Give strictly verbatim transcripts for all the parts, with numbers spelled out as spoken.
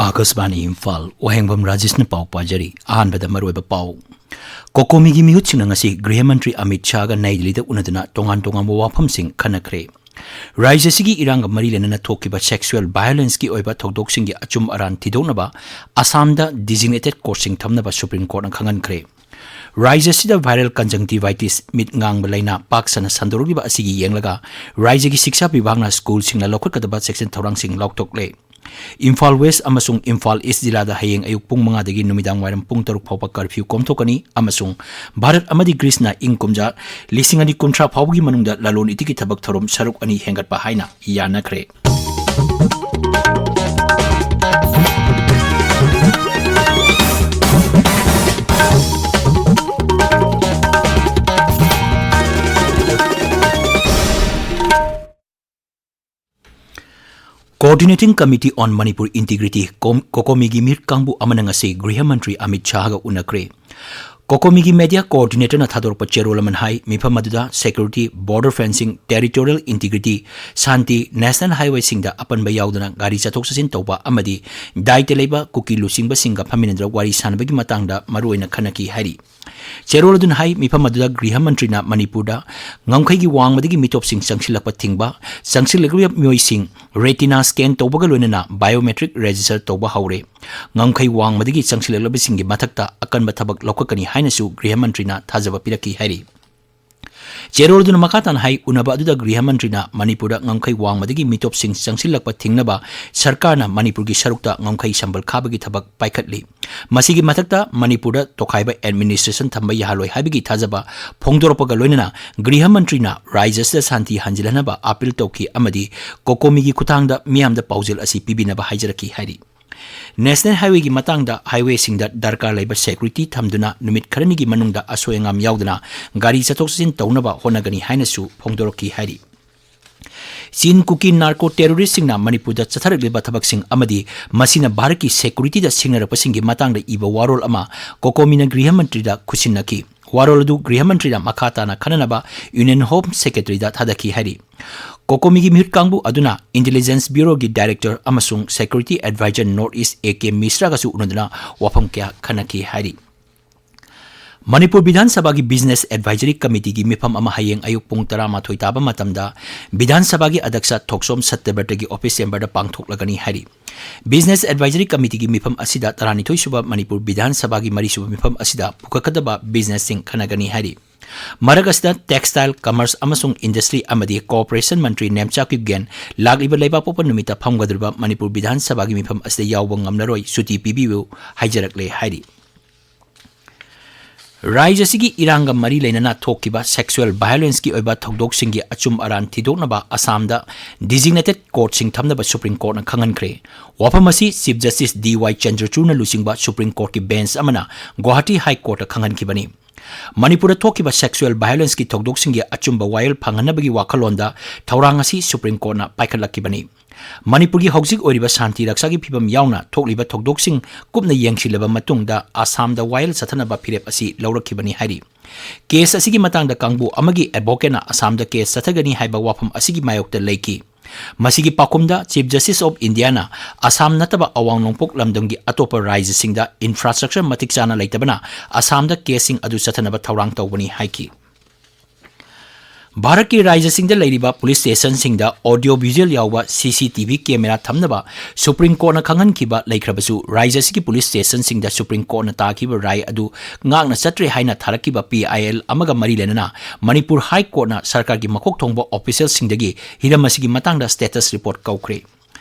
ꯑꯥꯀꯥꯁꯕꯥꯅꯤ ꯏꯝꯐꯥꯜ, ꯋꯥꯍꯦꯡꯕꯝ ꯔꯥꯖꯦꯁꯅ ꯄꯥꯎ ꯄꯥꯖꯔꯤ꯫ ꯑꯍꯥꯟꯕꯗ ꯃꯔꯨꯑꯣꯏꯕ ꯄꯥꯎ꯫ ꯀꯣꯀꯣꯃꯤꯒꯤ ꯃꯤꯍꯨꯠꯁꯤꯡꯅ ꯉꯁꯤ ꯒ꯭ꯔꯤꯍ ꯃꯟꯇ꯭ꯔꯤ ꯑꯃꯤꯠ ꯁꯥꯍꯒ ꯅꯩ ꯗꯤꯜꯂꯤꯗ ꯎꯅꯗꯨꯅ ꯇꯣꯉꯥꯟ ꯇꯣꯉꯥꯟꯕ ꯋꯥꯐꯝꯁꯤꯡ ꯈꯟꯅꯈ꯭ꯔꯦ꯫ ꯔꯥꯖ꯭ꯌ ꯑꯁꯤꯒꯤ ꯏꯔꯥꯡꯒ ꯃꯔꯤ ꯂꯩꯅꯅ ꯊꯣꯛꯈꯤꯕ sexual violenceꯀꯤ ꯑꯣꯏꯕ ꯊꯧꯗꯣꯛꯁꯤꯡꯒꯤ ꯑꯆꯨꯝ ꯑꯔꯥꯟ ꯊꯤꯗꯣꯛꯅꯕ ꯑꯁꯥꯝꯗ designated courtꯁꯤꯡ ꯊꯝꯅꯕ ꯁꯨꯄ꯭ꯔꯤꯝ ꯀꯣꯔꯠꯅ ꯈꯪꯍꯟꯈ꯭ꯔꯦ꯫ ꯔꯥꯖ꯭ꯌ ꯑꯁꯤꯗ viral conjunctivitis, ꯃꯤꯠ ꯉꯥꯡꯕ ꯂꯥꯏꯅꯥ, ꯄꯥꯛ ꯁꯟꯅ ꯁꯟꯗꯣꯔꯛꯂꯤꯕ ꯑꯁꯤꯒꯤ ꯌꯦꯡꯂꯒ ꯔꯥꯖ꯭ꯌꯒꯤ ꯁꯤꯛꯁꯥ ꯕꯤꯚꯥꯒꯅ ꯁ꯭ꯀꯨꯜꯁꯤꯡꯅ ꯂꯧꯈꯠꯀꯗꯕ ꯆꯦꯛꯁꯤꯟ ꯊꯧꯔꯥꯡꯁꯤꯡ ꯂꯥꯎꯊꯣꯛꯂꯦ꯫ ꯏꯝꯐꯥꯜ ꯋꯦꯁ ꯑꯃꯁꯨꯡ ꯏꯝꯐꯥꯜ ꯏꯁ ꯖꯤꯂꯥꯗ ꯍꯌꯦꯡ ꯑꯌꯨꯛ ꯄꯨꯡ ꯃꯉꯥꯗꯒꯤ ꯅꯨꯃꯤꯗꯥꯡ ꯋꯥꯏꯔꯝ ꯄꯨꯡ ꯇꯔꯨꯛ ꯐꯥꯎꯕ curfew ꯀꯣꯝꯊꯣꯛꯀꯅꯤ ꯑꯃꯁꯨꯡ ꯚꯥꯔꯠ ꯑꯃꯗꯤ ꯒ꯭ꯔꯤꯁꯅ ꯏꯪ ꯀꯨꯝꯖꯥ ꯂꯤꯁꯤꯡ ꯑꯅꯤ ꯀꯨꯟꯊ꯭ꯔꯥ ꯐꯥꯎꯕꯒꯤ ꯃꯅꯨꯡꯗ ꯂꯂꯣꯟ ꯏꯇꯤꯛꯀꯤ ꯊꯕꯛ ꯊꯧꯔꯝ ꯁꯔꯨꯛ ꯑꯅꯤ ꯍꯦꯟꯒꯠꯄ ꯍꯥꯏꯅ ꯌꯥꯅꯈ꯭ꯔꯦ꯫ Coordinating Committee on Manipur Integrity, ꯀꯣꯝ-, ꯀꯣꯀꯣꯃꯤꯒꯤ ꯃꯤꯍꯨꯠ ꯀꯥꯡꯕꯨ ꯑꯃꯅ ꯉꯁꯤ ꯒ꯭ꯔꯤꯍ ꯃꯟꯇ꯭ꯔꯤ ꯑꯃꯤꯠ ꯁꯥꯍꯒ ꯎꯅꯈ꯭ꯔꯦ꯫ ꯀꯣꯀꯣꯃꯤꯒꯤ media coordinatorꯅ ꯊꯥꯗꯣꯔꯛꯄ ꯆꯦꯔꯣꯜ ꯑꯃꯅ ꯍꯥꯏ, ꯃꯤꯐꯝ ꯑꯗꯨꯗ security, border fencing, territorial integrity, ꯁꯥꯟꯇꯤ, national highwayꯁꯤꯡꯗ ꯑꯄꯟꯕ ꯌꯥꯎꯗꯅ ꯒꯥꯔꯤ ꯆꯠꯊꯣꯛ ꯆꯠꯁꯤꯟ ꯇꯧꯕ ꯑꯃꯗꯤ ꯗꯥꯏꯇ ꯂꯩꯕ ꯀꯨꯀꯤ ꯂꯨꯆꯤꯡꯕꯁꯤꯡꯒ ꯐꯝꯃꯤꯟꯅꯗꯨꯅ ꯋꯥꯔꯤ ꯁꯥꯟꯅꯕꯒꯤ ꯃꯇꯥꯡꯗ ꯃꯔꯨꯑꯣꯏꯅ ꯈꯟꯅꯈꯤ ꯍꯥꯏꯔꯤ꯫ ꯆꯦꯔꯣꯜ ꯑꯗꯨꯅ ꯍꯥꯏ, ꯃꯤꯐꯝ ꯑꯗꯨꯗ ꯒ꯭ꯔꯤꯍ ꯃꯟꯇ꯭ꯔꯤꯅ ꯃꯅꯤꯄꯨꯔꯗ ꯉꯝꯈꯩꯒꯤ ꯋꯥꯡꯃꯗꯒꯤ ꯃꯤꯇꯣꯞꯁꯤꯡ ꯆꯪꯁꯤꯜꯂꯛꯄ ꯊꯤꯡꯕ, ꯆꯪꯁꯤꯜꯂꯛꯂꯤꯕ ꯃꯤꯑꯣꯏꯁꯤꯡ retina scan ꯇꯧꯕꯒ ꯂꯣꯏꯅꯅ biometric register ꯇꯧꯕ ꯍꯧꯔꯦ꯫ ꯉꯝꯈꯩ ꯋꯥꯡꯃꯗꯒꯤ ꯆꯪꯁꯤꯜꯂꯛꯂꯕꯁꯤꯡꯒꯤ ꯃꯊꯛꯇ ꯑꯀꯟꯕ ꯊꯕꯛ ꯂꯧꯈꯠꯀꯅꯤ ꯍꯥꯏꯅꯁꯨ ꯒ꯭ꯔꯤꯍ ꯃꯟꯇ꯭ꯔꯤꯅ ꯊꯥꯖꯕ ꯄꯤꯔꯛꯈꯤ ꯍꯥꯏꯔꯤ꯫ ꯆꯦꯔꯣꯜ ꯑꯗꯨꯅ ꯃꯈꯥ ꯇꯥꯅ ꯍꯥꯏ, ꯎꯅꯕ ꯑꯗꯨꯗ ꯒ꯭ꯔꯤꯍ ꯃꯟꯇ꯭ꯔꯤꯅ ꯃꯅꯤꯄꯨꯔꯗ ꯉꯝꯈꯩ ꯋꯥꯡꯃꯗꯒꯤ ꯃꯤꯇꯣꯞꯁꯤꯡ ꯆꯪꯁꯤꯜꯂꯛꯄ ꯊꯤꯡꯅꯕ ꯁꯔꯀꯥꯔꯅ ꯃꯅꯤꯄꯨꯔꯒꯤ ꯁꯔꯨꯛꯇ ꯉꯝꯈꯩ ꯁꯝꯕꯜ ꯈꯥꯕꯒꯤ ꯊꯕꯛ ꯄꯥꯏꯈꯠꯂꯤ꯫ ꯃꯁꯤꯒꯤ ꯃꯊꯛꯇ ꯃꯅꯤꯄꯨꯔꯗ ꯇꯣꯈꯥꯏꯕ administration ꯊꯝꯕ ꯌꯥꯍꯜꯂꯣꯏ ꯍꯥꯏꯕꯒꯤ ꯊꯥꯖꯕ ꯐꯣꯡꯗꯣꯔꯛꯄꯒ ꯂꯣꯏꯅꯅ ꯒ꯭ꯔꯤꯍ ꯃꯟꯇ꯭ꯔꯤꯅ ꯔꯥꯖ꯭ꯌ ꯑꯁꯤꯗ ꯁꯥꯟꯇꯤ ꯍꯟꯖꯤꯜꯍꯟꯅꯕ appeal ꯇꯧꯈꯤ ꯑꯃꯗꯤ ꯀꯣꯀꯣꯃꯤꯒꯤ ꯈꯨꯠꯊꯥꯡꯗ ꯃꯤꯌꯥꯝꯗ ꯄꯥꯎꯖꯦꯜ ꯑꯁꯤ ꯄꯤꯕꯤꯅꯕ ꯍꯥꯏꯖꯔꯛꯈꯤ ꯍꯥꯏꯔꯤ꯫ National highwayꯒꯤ ꯃꯇꯥꯡꯗ highwayꯁꯤꯡꯗ ꯗꯔꯀꯥꯔ ꯂꯩꯕ security ꯊꯝꯗꯨꯅ ꯅꯨꯃꯤꯠ ꯈꯔꯅꯤꯒꯤ ꯃꯅꯨꯡꯗ ꯑꯁꯣꯏ ꯑꯉꯥꯝ ꯌꯥꯎꯗꯅ ꯒꯥꯔꯤ ꯆꯠꯊꯣꯛ ꯆꯠꯁꯤꯟ ꯇꯧꯅꯕ ꯍꯣꯠꯅꯒꯅꯤ ꯍꯥꯏꯅꯁꯨ ꯐꯣꯡꯗꯣꯔꯛꯈꯤ ꯍꯥꯏꯔꯤ꯫ ꯆꯤꯟ ꯀꯨꯀꯤ narco terroristꯁꯤꯡꯅ ꯃꯅꯤꯄꯨꯔꯗ ꯆꯠꯊꯔꯛꯂꯤꯕ ꯊꯕꯛꯁꯤꯡ ꯑꯃꯗꯤ ꯃꯁꯤꯅ ꯚꯥꯔꯠꯀꯤ securityꯗ ꯁꯤꯡꯅꯔꯛꯄꯁꯤꯡꯒꯤ ꯃꯇꯥꯡꯗ ꯏꯕ ꯋꯥꯔꯣꯜ ꯑꯃ ꯀꯣꯀꯣꯃꯤꯅ ꯒ꯭ꯔꯤꯍ ꯃꯟꯇ꯭ꯔꯤꯗ ꯈꯨꯠꯁꯤꯟꯅꯈꯤ꯫ ꯋꯥꯔꯣꯜ ꯑꯗꯨ ꯒ꯭ꯔꯤꯍ ꯃꯟꯇ꯭ꯔꯤꯅ ꯃꯈꯥ ꯇꯥꯅ ꯈꯟꯅꯅꯕ Union Home Secretary ꯗ ꯊꯥꯗꯈꯤ ꯍꯥꯏꯔꯤ꯫ COCOMI ꯒꯤ ꯃꯤꯍꯨꯠ ꯀꯥꯡꯕꯨ ꯑꯗꯨꯅ Intelligence Bureau ꯒꯤ Director ꯑꯃꯁꯨꯡ Security Advisor North East A K Mishra ꯒꯁꯨ ꯎꯅꯗꯨꯅ ꯋꯥꯐꯝ ꯀꯌꯥ ꯈꯟꯅꯈꯤ ꯍꯥꯏꯔꯤ꯫ ꯃꯅꯤꯄꯨꯔ ꯕꯤꯙꯥꯟ ꯁꯚꯥꯒꯤ Business Advisory Committee ꯒꯤ ꯃꯤꯐꯝ ꯑꯃ ꯍꯌꯦꯡ ꯑꯌꯨꯛ ꯄꯨꯡ ꯇꯔꯥꯃꯥꯊꯣꯏ ꯇꯥꯕ ꯃꯇꯝꯗ ꯕꯤꯙꯥꯟ ꯁꯚꯥꯒꯤ ꯑꯗ꯭ꯌꯛꯁ ꯊꯣꯛꯆꯣꯝ ꯁꯠꯇꯕ꯭ꯔꯇꯒꯤ office chamber ꯗ ꯄꯥꯡꯊꯣꯛꯂꯒꯅꯤ ꯍꯥꯏꯔꯤ꯫ Business Advisory Committee ꯒꯤ ꯃꯤꯐꯝ ꯑꯁꯤꯗ ꯇꯔꯥꯅꯤꯊꯣꯏ ꯁꯨꯕ ꯃꯅꯤꯄꯨꯔ ꯕꯤꯙꯥꯟ ꯁꯚꯥꯒꯤ ꯃꯔꯤ ꯁꯨꯕ ꯃꯤꯐꯝ ꯑꯁꯤꯗ ꯄꯨꯈꯠꯀꯗꯕ business ꯁꯤꯡ ꯈꯟꯅꯒꯅꯤ ꯍꯥꯏꯔꯤ꯫ ꯃꯔꯛ ꯑꯁꯤꯗ Textile, Commerce ꯑꯃꯁꯨꯡ Industry ꯑꯃꯗꯤ Cooperation ꯃꯟꯇ꯭ꯔꯤ ꯅꯦꯝꯆꯥ ꯀꯤꯞꯒꯦꯟ ꯂꯥꯛꯂꯤꯕ ꯂꯩꯕꯥꯛꯄꯣꯛꯄ ꯅꯨꯃꯤꯠꯇ ꯐꯝꯒꯗꯧꯔꯤꯕ ꯃꯅꯤꯄꯨꯔ ꯕꯤꯙꯥꯟ ꯁꯚꯥꯒꯤ ꯃꯤꯐꯝ ꯑꯁꯤꯗ ꯌꯥꯎꯕ ꯉꯝꯂꯔꯣꯏ, ꯁꯨꯇꯤ ꯄꯤꯕꯤꯌꯨ ꯍꯥꯏꯖꯔꯛꯂꯦ ꯍꯥꯏꯔꯤ꯫ ꯔꯥꯖ꯭ꯌ ꯑꯁꯤꯒꯤ ꯏꯔꯥꯡꯒ ꯃꯔꯤ ꯂꯩꯅꯅ ꯊꯣꯛꯈꯤꯕ sexual violence ꯀꯤ ꯑꯣꯏꯕ ꯊꯧꯗꯣꯛꯁꯤꯡꯒꯤ ꯑꯆꯨꯝ ꯑꯔꯥꯟ ꯊꯤꯗꯣꯛꯅꯕ ꯑꯁꯥꯝꯗ designated court ꯁꯤꯡ ꯊꯝꯅꯕ Supreme Court ꯅ ꯈꯪꯍꯟꯈ꯭ꯔꯦ꯫ ꯋꯥꯐꯝ ꯑꯁꯤ Chief Justice D Y Chandrachud ꯅ ꯂꯨꯆꯤꯡꯕ Supreme Court ꯀꯤ bench ꯑꯃꯅ Guwahati High Court ꯇ ꯈꯪꯍꯟꯈꯤꯕꯅꯤ꯫ ꯃꯅꯤꯄꯨꯔꯗ ꯊꯣꯛꯈꯤꯕ sexual violence ꯀꯤ ꯊꯧꯗꯣꯛꯁꯤꯡꯒꯤ ꯑꯆꯨꯝꯕ ꯋꯥꯌꯦꯜ ꯐꯪꯍꯟꯅꯕꯒꯤ ꯋꯥꯈꯜꯂꯣꯟꯗ ꯊꯧꯔꯥꯡ ꯑꯁꯤ Supreme Court ꯅ ꯄꯥꯏꯈꯠꯂꯛꯈꯤꯕꯅꯤ꯫ ꯃꯅꯤꯄꯨꯔꯒꯤ ꯍꯧꯖꯤꯛ ꯑꯣꯏꯔꯤꯕ ꯁꯥꯟꯇꯤ ꯔꯛꯁꯥꯒꯤ ꯐꯤꯕꯝ ꯌꯥꯎꯅ ꯊꯣꯛꯂꯤꯕ ꯊꯧꯗꯣꯛꯁꯤꯡ ꯀꯨꯞꯅ ꯌꯦꯡꯁꯤꯜꯂꯕ ꯃꯇꯨꯡꯗ ꯑꯁꯥꯝꯗ ꯋꯥꯌꯦꯜ ꯆꯠꯊꯅꯕ ꯐꯤꯔꯦꯞ ꯑꯁꯤ ꯂꯧꯔꯛꯈꯤꯕꯅꯤ ꯍꯥꯏꯔꯤ꯫ Case ꯑꯁꯤꯒꯤ ꯃꯇꯥꯡꯗ ꯀꯥꯡꯕꯨ ꯑꯃꯒꯤ advocate ꯅ ꯑꯁꯥꯝꯗ case ꯆꯠꯊꯒꯅꯤ ꯍꯥꯏꯕ ꯋꯥꯐꯝ ꯑꯁꯤꯒꯤ ꯃꯥꯌꯣꯛꯇ ꯂꯩꯈꯤ꯫ ꯃꯁꯤꯒꯤ ꯄꯥꯎꯈꯨꯝꯗ Chief Justice of India ꯅ ꯑꯁꯥꯝ ꯅꯠꯇꯕ ꯑꯋꯥꯡ ꯅꯣꯡꯄꯣꯛ ꯂꯝꯗꯝꯒꯤ ꯑꯇꯣꯞꯄ ꯔꯥꯖ꯭ꯌꯁꯤꯡꯗ infrastructure ꯃꯇꯤꯛ ꯆꯥꯅ ꯂꯩꯇꯕꯅ ꯑꯁꯥꯝꯗ case ꯁꯤꯡ ꯑꯗꯨ ꯆꯠꯊꯅꯕ ꯊꯧꯔꯥꯡ ꯇꯧꯕꯅꯤ ꯍꯥꯏꯈꯤ꯫ ꯚꯥꯔꯠꯀꯤ ꯔꯥꯖ꯭ꯌꯁꯤꯡꯗ ꯂꯩꯔꯤꯕ police station ꯁꯤꯡꯗ audio visual ꯌꯥꯎꯕ C C T V camera ꯊꯝꯅꯕ Supreme Court ꯅ ꯈꯪꯍꯟꯈꯤꯕ ꯂꯩꯈ꯭ꯔꯕꯁꯨ, ꯔꯥꯖ꯭ꯌ ꯑꯁꯤꯒꯤ police station ꯁꯤꯡꯗ Supreme Court ꯅ ꯇꯥꯈꯤꯕ ꯔꯥꯏ ꯑꯗꯨ ꯉꯥꯛꯅ ꯆꯠꯇ꯭ꯔꯦ ꯍꯥꯏꯅ ꯊꯥꯔꯛꯈꯤꯕ P I L ꯑꯃꯒ ꯃꯔꯤ ꯂꯩꯅꯅ ꯃꯅꯤꯄꯨꯔ High Court ꯅ ꯁꯔꯀꯥꯔꯒꯤ ꯃꯀꯣꯛ ꯊꯣꯡꯕ official ꯁꯤꯡꯗꯒꯤ ꯍꯤꯔꯝ ꯑꯁꯤꯒꯤ ꯃꯇꯥꯡꯗ status report ꯀꯧꯈ꯭ꯔꯦ꯫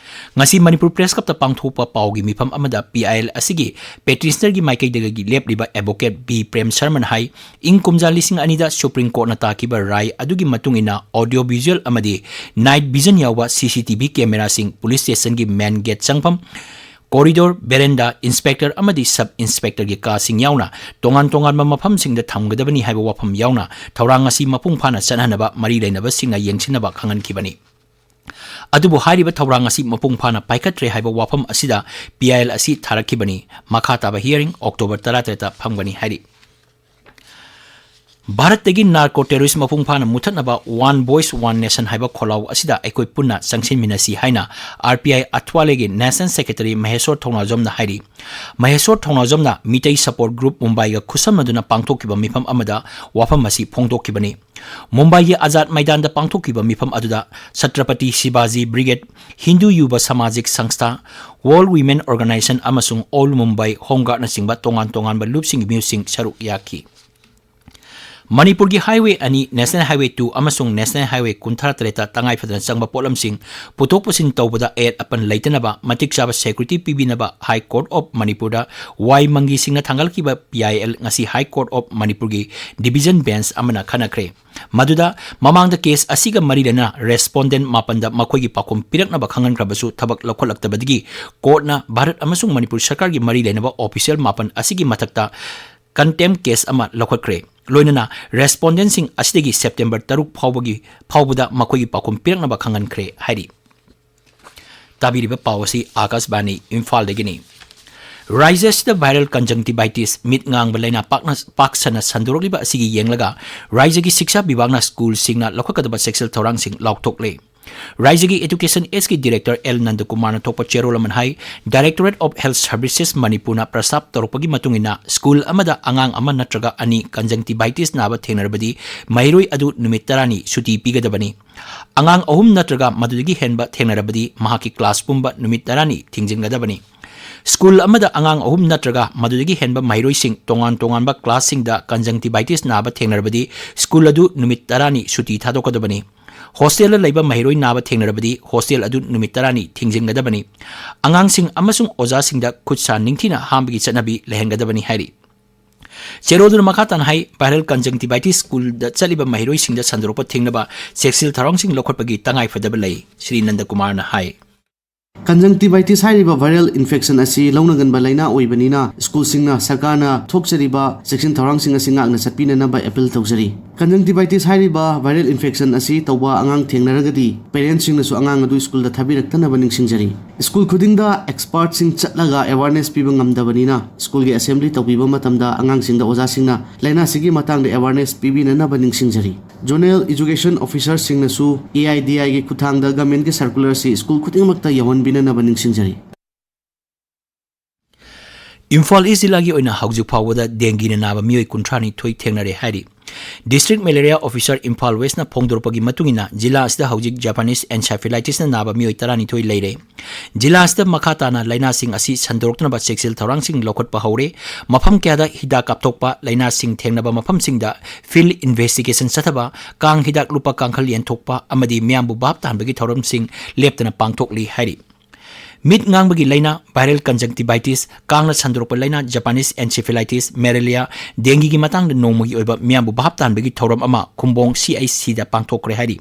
ꯉꯁꯤ ꯃꯅꯤꯄꯨꯔ Press Club ꯇ ꯄꯥꯡꯊꯣꯛꯄ ꯄꯥꯎꯒꯤ ꯃꯤꯐꯝ ꯑꯃꯗ P I L ꯑꯁꯤꯒꯤ petitioner ꯒꯤ ꯃꯥꯏꯀꯩꯗꯒꯤ ꯂꯦꯞꯂꯤꯕ advocate B ꯄ꯭ꯔꯦꯝ ꯁꯔꯃꯅ ꯍꯥꯏ, ꯏꯪ ꯀꯨꯝꯖꯥ ꯂꯤꯁꯤꯡ ꯑꯅꯤꯗ Supreme Court ꯅ ꯇꯥꯈꯤꯕ ꯔꯥꯏ ꯑꯗꯨꯒꯤ ꯃꯇꯨꯡ ꯏꯟꯅ audio visual ꯑꯃꯗꯤ night vision ꯌꯥꯎꯕ C C T V camera ꯁꯤꯡ police station ꯒꯤ main gate ꯆꯪꯐꯝ, corridor, veranda, inspector ꯑꯃꯗꯤ sub inspector ꯒꯤ ꯀꯥꯁꯤꯡ ꯌꯥꯎꯅ ꯇꯣꯉꯥꯟ ꯇꯣꯉꯥꯟꯕ ꯃꯐꯝꯁꯤꯡꯗ ꯊꯝꯒꯗꯕꯅꯤ ꯍꯥꯏꯕ ꯋꯥꯐꯝ ꯌꯥꯎꯅ ꯊꯧꯔꯥꯡ ꯑꯁꯤ ꯃꯄꯨꯡ ꯐꯥꯅ ꯆꯠꯅꯍꯟꯅꯕ ꯃꯔꯤ ꯂꯩꯅꯕꯁꯤꯡꯅ ꯌꯦꯡꯁꯤꯟꯅꯕ ꯈꯪꯍꯟꯈꯤꯕꯅꯤ꯫ ꯑꯗꯨꯕꯨ ꯍꯥꯏꯔꯤꯕ ꯊꯧꯔꯥꯡ ꯑꯁꯤ ꯃꯄꯨꯡ ꯐꯥꯅ ꯄꯥꯏꯈꯠꯇ꯭ꯔꯦ ꯍꯥꯏꯕ ꯋꯥꯐꯝ ꯑꯁꯤꯗ P I L ꯑꯁꯤ ꯊꯥꯔꯛꯈꯤꯕꯅꯤ꯫ ꯃꯈꯥ ꯇꯥꯕ hearing October ꯇꯔꯥꯇꯔꯦꯠꯇ ꯐꯝꯒꯅꯤ ꯍꯥꯏꯔꯤ꯫ ꯚꯥꯔꯠꯇꯒꯤ narco terrorist ꯃꯄꯨꯡ ꯐꯥꯅ ꯃꯨꯊꯠꯅꯕ One Voice One Nation ꯍꯥꯏꯕ ꯈꯣꯜꯂꯥꯎ ꯑꯁꯤꯗ ꯑꯩꯈꯣꯏ ꯄꯨꯟꯅ ꯆꯪꯁꯤꯟꯃꯤꯟꯅꯁꯤ ꯍꯥꯏꯅ R P I ꯑꯊ꯭ꯋꯥꯂꯦꯒꯤ National Secretary ꯃꯍꯦꯁꯣꯔ ꯊꯧꯅꯥꯖꯝꯅ ꯍꯥꯏꯔꯤ꯫ ꯃꯍꯦꯁꯣꯔ ꯊꯧꯅꯥꯖꯝꯅ ꯃꯤꯇꯩ support group ꯃꯨꯝꯕꯥꯏꯒ ꯈꯨꯠꯁꯝꯅꯗꯨꯅ ꯄꯥꯡꯊꯣꯛꯈꯤꯕ ꯃꯤꯐꯝ ꯑꯃꯗ ꯋꯥꯐꯝ ꯑꯁꯤ ꯐꯣꯡꯗꯣꯛꯈꯤꯕꯅꯤ꯫ ꯃꯨꯝꯕꯥꯏꯒꯤ ꯑꯖꯥꯗ ꯃꯩꯗꯥꯟꯗ ꯄꯥꯡꯊꯣꯛꯈꯤꯕ ꯃꯤꯐꯝ ꯑꯗꯨꯗ ꯁꯇ꯭ꯔꯄꯇꯤ ꯁꯤꯕꯥꯖꯤ brigade, Hindu Yuva Samajik Sanstha, World Women Organization ꯑꯃꯁꯨꯡ All Mumbai Home Guardꯅꯆꯤꯡꯕ ꯇꯣꯉꯥꯟ ꯇꯣꯉꯥꯟꯕ ꯂꯨꯞꯁꯤꯡꯒꯤ ꯃꯤꯑꯣꯏꯁꯤꯡ ꯁꯔꯨꯛ ꯌꯥꯈꯤ꯫ ꯃꯅꯤꯄꯨꯔꯒꯤ highway ꯑꯅꯤ, National Highway two ꯑꯃꯁꯨꯡ National Highway ꯀꯨꯟꯊ꯭ꯔꯥ ꯇꯔꯦꯠꯇ ꯇꯉꯥꯏ ꯐꯗꯅ ꯆꯪꯕ ꯄꯣꯠꯂꯝꯁꯤꯡ ꯄꯨꯊꯣꯛ ꯄꯨꯁꯤꯟ ꯇꯧꯕꯗ ꯑꯌꯦꯠ ꯑꯄꯟ ꯂꯩꯇꯅꯕ ꯃꯇꯤꯛ ꯆꯥꯕ security ꯄꯤꯕꯤꯅꯕ High Court of ꯃꯅꯤꯄꯨꯔꯗ ꯋꯥꯏ ꯃꯪꯒꯤꯁꯤꯡꯅ ꯊꯥꯡꯒꯠꯈꯤꯕ P I L ꯉꯁꯤ High Court of ꯃꯅꯤꯄꯨꯔꯒꯤ division bench ꯑꯃꯅ ꯈꯟꯅꯈ꯭ꯔꯦ꯫ ꯃꯗꯨꯗ ꯃꯃꯥꯡꯗ case ꯑꯁꯤꯒ ꯃꯔꯤ ꯂꯩꯅꯅ respondent ꯃꯥꯄꯟꯗ ꯃꯈꯣꯏꯒꯤ ꯄꯥꯎꯈꯨꯝ ꯄꯤꯔꯛꯅꯕ ꯈꯪꯍꯟꯈ꯭ꯔꯕꯁꯨ ꯊꯕꯛ ꯂꯧꯈꯠꯂꯛꯇꯕꯗꯒꯤ courtꯅ ꯚꯥꯔꯠ ꯑꯃꯁꯨꯡ ꯃꯅꯤꯄꯨꯔ ꯁꯔꯀꯥꯔꯒꯤ ꯃꯔꯤ ꯂꯩꯅꯕ official ꯃꯥꯄꯟ ꯑꯁꯤꯒꯤ ꯃꯊꯛꯇ contempt case ꯑꯃ ꯂꯧꯈꯠꯈ꯭ꯔꯦ꯫ ꯂꯣꯏꯅꯅ respondentꯁꯤꯡ ꯑꯁꯤꯗꯒꯤ September ꯇꯔꯨꯛ ꯐꯥꯎꯕꯒꯤ, ꯐꯥꯎꯕꯗ ꯃꯈꯣꯏꯒꯤ ꯄꯥꯎꯈꯨꯝ ꯄꯤꯔꯛꯅꯕ ꯈꯪꯍꯟꯈ꯭ꯔꯦ ꯍꯥꯏꯔꯤ꯫ ꯇꯥꯕꯤꯔꯤꯕ ꯄꯥꯎ ꯑꯁꯤ ꯑꯥꯀꯥꯁꯕꯥꯅꯤ ꯏꯝꯐꯥꯜꯗꯒꯤꯅꯤ꯫ ꯔꯥꯖ꯭ꯌ ꯑꯁꯤꯗ viral conjunctivitis, ꯃꯤꯠ ꯉꯥꯡꯕ ꯂꯥꯏꯅꯥ ꯄꯥꯛꯅ, ꯄꯥꯛ ꯁꯟꯅ ꯁꯟꯗꯣꯔꯛꯂꯤꯕ ꯑꯁꯤꯒꯤ ꯌꯦꯡꯂꯒ ꯔꯥꯖ꯭ꯌꯒꯤ ꯁꯤꯛꯁꯥ ꯕꯤꯚꯥꯒꯅ ꯁ꯭ꯀꯨꯜꯁꯤꯡꯅ ꯂꯧꯈꯠꯀꯗꯕ ꯆꯦꯛꯁꯤꯜ ꯊꯧꯔꯥꯡꯁꯤꯡ ꯂꯥꯎꯊꯣꯛꯂꯦ꯫ ꯔꯥꯖ꯭ꯌꯒꯤ Education Sꯒꯤ Director L ꯅꯟꯗꯀꯨꯃꯥꯔꯅ ꯊꯣꯛꯄ ꯆꯦꯔꯣꯜ ꯑꯃꯅ ꯍꯥꯏ, Directorate of Health Services ꯃꯅꯤꯄꯨꯔꯅ ꯄ꯭ꯔꯁꯇꯥꯞ ꯇꯧꯔꯛꯄꯒꯤ ꯃꯇꯨꯡ ꯏꯟꯅ ꯁ꯭ꯀꯨꯜ ꯑꯃꯗ ꯑꯉꯥꯡ ꯑꯃ ꯅꯠꯇ꯭ꯔꯒ ꯑꯅꯤ conjunctivitis ꯅꯥꯕ ꯊꯦꯡꯅꯔꯕꯗꯤ ꯃꯍꯩꯔꯣꯏ ꯑꯗꯨ ꯅꯨꯃꯤꯠ ꯇꯔꯥꯅꯤ ꯁꯨꯇꯤ ꯄꯤꯒꯗꯕꯅꯤ꯫ ꯑꯉꯥꯡ ꯑꯍꯨꯝ ꯅꯠꯇ꯭ꯔꯒ ꯃꯗꯨꯗꯒꯤ ꯍꯦꯟꯕ ꯊꯦꯡꯅꯔꯕꯗꯤ ꯃꯍꯥꯛꯀꯤ class ꯄꯨꯝꯕ ꯅꯨꯃꯤꯠ ꯇꯔꯥꯅꯤ ꯊꯤꯡꯖꯤꯟꯒꯗꯕꯅꯤ꯫ ꯁ꯭ꯀꯨꯜ ꯑꯃꯗ ꯑꯉꯥꯡ ꯑꯍꯨꯝ ꯅꯠꯇ꯭ꯔꯒ ꯃꯗꯨꯗꯒꯤ ꯍꯦꯟꯕ ꯃꯍꯩꯔꯣꯏꯁꯤꯡ ꯇꯣꯉꯥꯟ ꯇꯣꯉꯥꯟꯕ classꯁꯤꯡꯗ conjunctivitis ꯅꯥꯕ ꯊꯦꯡꯅꯔꯕꯗꯤ ꯁ꯭ꯀꯨꯜ ꯑꯗꯨ ꯅꯨꯃꯤꯠ ꯇꯔꯥꯅꯤ ꯁꯨꯇꯤ ꯊꯥꯗꯣꯛꯀꯗꯕꯅꯤ꯫ Hostelꯗ ꯂꯩꯕ ꯃꯍꯩꯔꯣꯏ ꯅꯥꯕ ꯊꯦꯡꯅꯔꯕꯗꯤ hostel ꯑꯗꯨ ꯅꯨꯃꯤꯠ ꯇꯔꯥꯅꯤ ꯊꯤꯡꯖꯤꯟꯒꯗꯕꯅꯤ꯫ ꯑꯉꯥꯡꯁꯤꯡ ꯑꯃꯁꯨꯡ ꯑꯣꯖꯥꯁꯤꯡꯗ ꯈꯨꯠ ꯁꯥ ꯅꯤꯡꯊꯤꯅ ꯍꯥꯝꯕꯒꯤ ꯆꯠꯅꯕꯤ ꯂꯩꯍꯟꯒꯗꯕꯅꯤ ꯍꯥꯏꯔꯤ꯫ ꯆꯦꯔꯣꯜꯗꯨꯅ ꯃꯈꯥ ꯇꯥꯅ ꯍꯥꯏ, viral conjunctivitis ꯁ꯭ꯀꯨꯜꯗ ꯆꯠꯂꯤꯕ ꯃꯍꯩꯔꯣꯏꯁꯤꯡꯗ ꯁꯟꯗꯣꯔꯛꯄ ꯊꯤꯡꯅꯕ ꯆꯦꯛꯁꯤꯜ ꯊꯧꯔꯥꯡꯁꯤꯡ ꯂꯧꯈꯠꯄꯒꯤ ꯇꯉꯥꯏꯐꯗꯕ ꯂꯩ, ꯁ꯭ꯔꯤ ꯅꯟꯗꯀꯨꯃꯥꯔꯅ ꯍꯥꯏ꯫ Conjunctivitis ꯍꯥꯏꯔꯤꯕ viral infection ꯑꯁꯤ ꯂꯧꯅꯒꯟꯕ ꯂꯥꯏꯅꯥ ꯑꯣꯏꯕꯅꯤꯅ, ꯁ꯭ꯀꯨꯜꯁꯤꯡꯅ ꯁꯔꯀꯥꯔꯅ ꯊꯣꯛꯆꯔꯤꯕ ꯆꯦꯛꯁꯤꯟ ꯊꯧꯔꯥꯡꯁꯤꯡ ꯑꯁꯤ ꯉꯥꯛꯅ ꯆꯠꯄꯤꯅꯅꯕ ꯑꯦꯄꯤꯜ ꯇꯧꯖꯔꯤ꯫ Conjunctivitis ꯍꯥꯏꯔꯤꯕ viral infection ꯑꯁꯤ ꯇꯧꯕ ꯑꯉꯥꯡ ꯊꯦꯡꯅꯔꯒꯗꯤ, ꯄꯦꯔꯦꯟꯁꯁꯤꯡꯅꯁꯨ ꯑꯉꯥꯡ ꯑꯗꯨ ꯁ꯭ꯀꯨꯜꯗ ꯊꯥꯕꯤꯔꯛꯇꯅꯕ ꯅꯤꯡꯁꯤꯡꯖꯔꯤ꯫ ꯁ꯭ꯀꯨꯜ ꯈꯨꯗꯤꯡꯗ ꯑꯦꯛꯁꯄꯔꯠꯁꯤꯡ ꯆꯠꯂꯒ ꯑꯦꯋꯥꯔꯅꯦꯁ ꯄꯤꯕ ꯉꯝꯗꯕꯅꯤꯅ, ꯁ꯭ꯀꯨꯜꯒꯤ ꯑꯦꯁꯦꯝꯕ꯭ꯂꯤ ꯇꯧꯕꯤꯕ ꯃꯇꯝꯗ ꯑꯉꯥꯡꯁꯤꯡꯗ ꯑꯣꯖꯥꯁꯤꯡꯅ ꯂꯥꯏꯅꯥꯁꯤꯒꯤ ꯃꯇꯥꯡꯗ ꯑꯦꯋꯥꯔꯅꯦꯁ ꯄꯤꯕꯤꯅꯅꯕ ꯅꯤꯡꯁꯤꯡꯖꯔꯤ꯫ Zonal education ꯑꯣꯐꯤꯁꯔꯁꯤꯡꯅꯁꯨ A I D ꯑꯥꯏꯒꯤ ꯈꯨꯠꯊꯥꯡꯗ ꯒꯃꯦꯟꯒꯤ ꯁꯔꯀꯨꯂꯔꯁꯤ ꯁ꯭ꯀꯨꯜ ꯈꯨꯗꯤꯡꯃꯛꯇ ꯌꯧꯍꯟꯕꯤꯅꯅꯕ ꯅꯤꯡꯁꯤꯡꯖꯔꯤ꯫ ꯏꯝꯐꯥꯜ ꯏꯁ ꯖꯤꯂꯥꯒꯤ ꯑꯣꯏꯅ ꯍꯧꯖꯤꯛ ꯐꯥꯎꯕꯗ ꯗꯦꯡꯒꯤꯅ ꯅꯥꯕ ꯃꯤꯑꯣꯏ ꯀꯨꯟꯊ꯭ꯔꯥ ꯅꯤꯊꯣꯏ ꯊꯦꯡꯅꯔꯦ ꯍꯥꯏꯔꯤ꯫ ꯗꯤꯁꯇ꯭ꯔꯤꯛ ꯃꯦꯂꯦꯔꯤꯌꯥ ꯑꯣꯐꯤꯁꯥꯔ ꯏꯝꯐꯥꯜ ꯋꯦꯁꯅ ꯐꯣꯡꯗꯣꯔꯛꯄꯒꯤ ꯃꯇꯨꯡ ꯏꯟꯅ, ꯖꯤꯂꯥ ꯑꯁꯤꯗ ꯍꯧꯖꯤꯛ ꯖꯄꯥꯅꯤꯁ ꯑꯦꯟꯁꯦꯐꯦꯂꯥꯏꯇꯤꯁꯅ ꯅꯥꯕ ꯃꯤꯑꯣꯏ ꯇꯔꯥꯅꯤꯊꯣꯏ ꯂꯩꯔꯦ꯫ ꯖꯤꯂꯥ ꯑꯁꯤꯗ ꯃꯈꯥ ꯇꯥꯅ ꯂꯥꯏꯅꯥꯁꯤꯡ ꯑꯁꯤ ꯁꯟꯗꯣꯔꯛꯇꯅꯕ ꯆꯦꯛꯁꯤꯜ ꯊꯧꯔꯥꯡꯁꯤꯡ ꯂꯧꯈꯠꯄ ꯍꯧꯔꯦ꯫ ꯃꯐꯝ ꯀꯌꯥꯗ ꯍꯤꯗꯥꯛ ꯀꯥꯞꯊꯣꯛꯄ, ꯂꯥꯏꯅꯥꯁꯤꯡ ꯊꯦꯡꯅꯕ ꯃꯐꯝꯁꯤꯡꯗ ꯐꯤꯜꯗ ꯏꯟꯚꯦꯁꯇꯤꯒꯦꯁꯟ ꯆꯠꯊꯕ, ꯀꯥꯡ ꯍꯤꯗꯥꯛ ꯂꯨꯄꯥ ꯀꯥꯡꯈꯜ ꯌꯦꯟꯊꯣꯛꯄ ꯑꯃꯗꯤ ꯃꯤꯌꯥꯝꯕꯨ ꯚꯥꯞ ꯇꯥꯍꯟꯕꯒꯤ ꯊꯧꯔꯝꯁꯤꯡ ꯂꯦꯞꯇꯅ ꯄꯥꯡꯊꯣꯛꯂꯤ ꯍꯥꯏꯔꯤ꯫ ꯃꯤꯠ ꯉꯥꯡꯕꯒꯤ ꯂꯥꯏꯅꯥ, viral conjunctivitis, ꯀꯥꯡꯅ ꯁꯟꯗꯣꯔꯛꯄ ꯂꯥꯏꯅꯥ, ꯖꯄꯥꯅꯤꯁ ꯑꯦꯟꯁꯦꯐꯦꯂꯥꯏꯇꯤꯁ, ꯃꯦꯂꯦꯔꯤꯌꯥ, ꯗꯦꯡꯒꯤꯒꯤ ꯃꯇꯥꯡꯗ ꯅꯣꯡꯃꯒꯤ ꯑꯣꯏꯕ ꯃꯤꯌꯥꯝꯕꯨ ꯚꯥꯞ ꯇꯥꯍꯟꯕꯒꯤ ꯊꯧꯔꯝ ꯑꯃ ꯈꯨꯝꯕꯣꯡ ꯁꯤ ꯑꯥꯏ ꯁꯤꯗ ꯄꯥꯡꯊꯣꯛꯈ꯭ꯔꯦ ꯍꯥꯏꯔꯤ꯫